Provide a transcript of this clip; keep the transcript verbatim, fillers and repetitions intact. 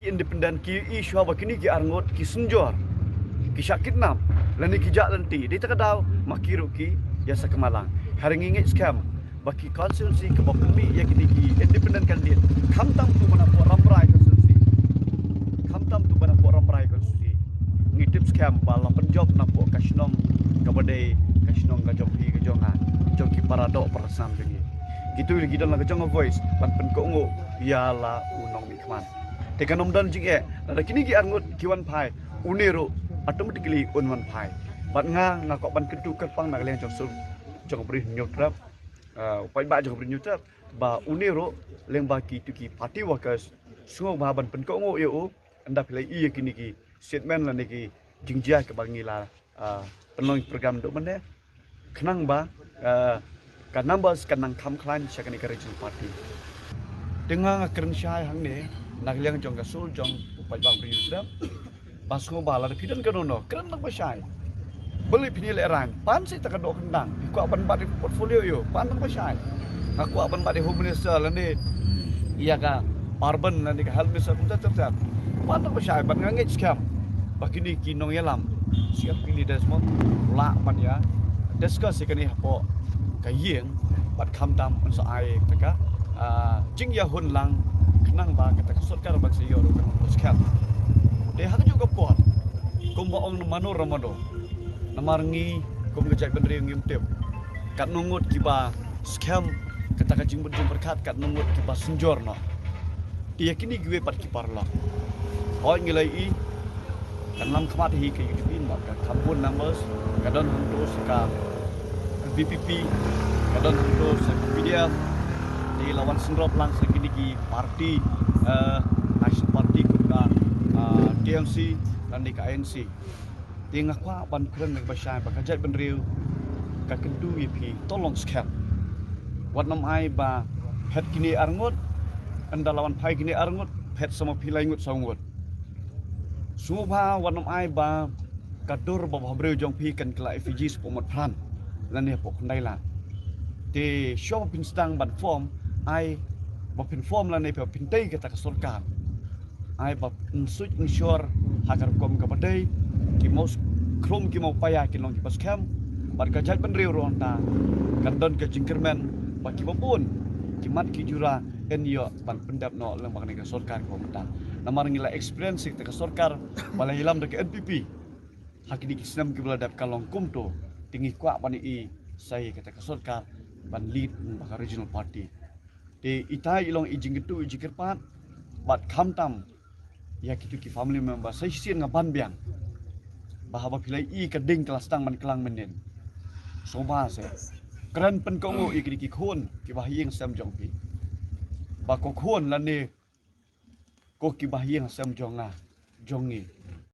Independent ki i shuwa ba kini ki arngut ki synjor, ki shah kidnap, lane ki jah lynti. Dei ta ka daw ma ki ruh ki ïa sa kmalang. Hynrei ngi ngeit skhem ba ki constituency kaba pynmih ïa kini ki independent candidate, khamtam tu ba na poh Rambrai constituency, khamtam tu ba na poh Rambrai constituency, ngi tip skhem ba la pynjop na poh ka shnong kaba dei ka shnong ka jong phi, ka jong nga, jong ki para doh para sam jong ngi. Kitu ki don la ka jong ka voice ban pynkohnguh ïa la u nongmihkhmat. Te kan ym don jingeh, lada kini ki arngut ki wan phai, une ruh automatically un wan phai. Bad nga, nga kwah ban kyntu kyrpang na ka liang jong sur jong ka Bri Hynñiewtrep, ah, u paidbah jong ka Bri Hynñiewtrep, ba une ruh lyngba kitu ki party workers, sngewbha ban pynkohnguh ïa u, ynda phi la ïohi ïa kini ki statement lane ki jingjia kaba ngi la, ah, pynlong program duh mynne, khnang ba, ah, ka numbers kan nang kham khlaiñ sha kane ka regional party. Te nga, nga kren shai hangne na ka liang jong ka sur jong u paidbah Bri Hynñiewtrep, ba sngewbha lada phi don kano kano, kren tang ba shai. Balei phin ïalehrain? Pan sa ïa ka doh kyndang. Phi kwah ban bat ïa ka portfolio ïa u, pan tang ba shai. Nga kwah ban bat ïa Home Minister lane ïa ka Urban lane ka Health Minister, kumta ter ter. Pan tang ba shai, bad nga ngeit skhem ba kini ki nongïalam, C R P leaders mo, lah ban ïa discuss ïa kane hapoh ka ïing, bad khamtam yn sa ai kata ka, ah, jingïahun lang, khnang ba kata ka sorkar ban sa ïoh ruh kan skhem. Te ha kajuh ka por, kumba ong mano re mano, namar ngi kum ka jaitbynriew ngim tip katno ngut kiba skhem kata ka jingmut jingpyrkhat, katno ngut kiba synjor noh. Te ïa kine kiwei pat ki paralok, hooid ngi la ïohi, kan lam khmat hi ka U D P namar ka kham bun numbers, ka don hangto sa ka V P P, ka don hangto sa ka P D F. Te la wan synrop lang sa kine ki party, eh, national party kum ka, eh, T M C lane ka I N C. Te nga kwah ban kren na kaba shai ba ka jaitbynriew ka kyntu ïa phi, to long skhem. Wat nym ai ba phet kine arngut, ynda la wan phai kine arngut, phet sa ma phi lai ngut saw ngut. Sngewbha wat nym ai ba ka dur ba bhabriew jong phi kan kylla effigy sha poh Motphran lane poh Khyndailad. Te shuwa ba phin sdang ban form, ai ba phin form lane ba phin tei kata ka sorkar, ai ba ngin suit ngin shor ha ka rukom kaba dei. Ki mawkhrum ki mawpaia kin long kiba skhem, bad ka jaitbynriew ruh hangta kan don ka jingkyrmen ba kiba bun ki mat ki jura yn ïoh ban pyndep noh lyngba kane ka sorkar kaba mynta. Namar ngi la experience ïa kata ka sorkar ba la ïalam da ka N P P ha kine ki snem kiba la dep ka long kumto. Te ngi kwah ban ïohi sa ïa kata ka sorkar ban lead lyngba ka regional party. Te itai i long i jingkyntu i jingkyrpad, bad khamtam ïa kitu ki family member, sa shisien nga ban biang ba haba phi la ïohi ka ding ka la sdang ban klang mynnin, sngewbha se kren pynkohnguh ïa kine ki khun kiba ha ïing sem jong phi, ba ko khun lane ko kiba ha ïing sem jong nga, jong ngi,